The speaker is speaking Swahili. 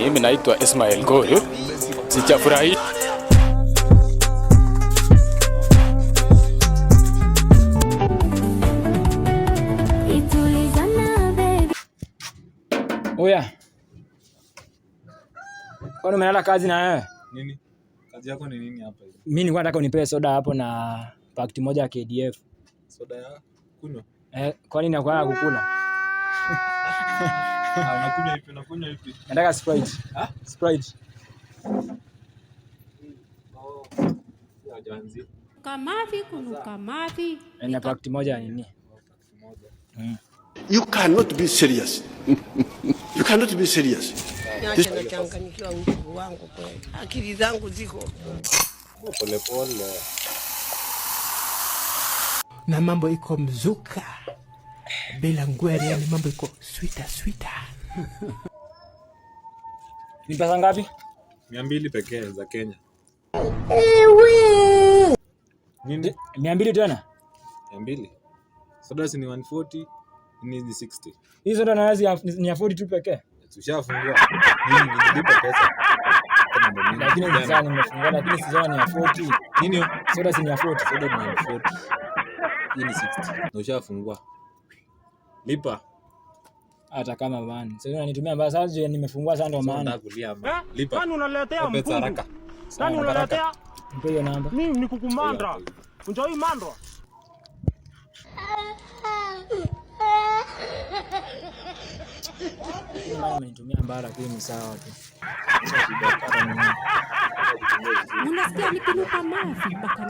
Mimi naitwa Ismail Korio. Sijafurahi. Oya. Kwani umelala kazi na wewe? Nini? Kazi yako ni nini hapa hivi? Mimi nilikuwa nataka unipee soda hapo na pakiti moja ya KDF. Soda ya kunywa? Eh, kwani nakuwa kukula? Ah, unakunywa ipi? Unakunywa ipi? Nataka Sprite. Ha? Sprite. Oh. Ya janzi. Kamavi kunuka mavi. Na pakiti moja ya nini? Pakiti moja. You cannot be serious. You cannot be serious. Niache nachanganyikiwa mjukuu wangu kweli, akili zangu ziko Pole pole. Na mambo iko mzuka bila ngwere, yani mambo iko swita swita. Ni pesa ngapi? 200 pekee za Kenya. Nini? 200 tena? 200. Soda si ni 140, ni 60. Hii soda na nazi ni ya 42 pekee. Tushafungua. Nini nilipa pesa? Mambo mingi. Lakini sasa nimefungua, lakini sijaona ni ya 40. Nini hiyo? Soda si ni ya 40. Soda ni 140. Hii ni 60. Na ushafungua. Lipa. Hata kama man. Sasa unanitumia mbaya sasa je, nimefungua sasa ndio maana. Nataka kulia ama. Lipa. Nani unaletea Pesa mpungu? haraka. Nani unaletea? Nipe hiyo namba. Mimi ni kukumandra. Unjoi mandra. Maana umenitumia mbaya lakini ni sawa tu. Sio shida hata mimi. Munasikia nikinuka mavi mpaka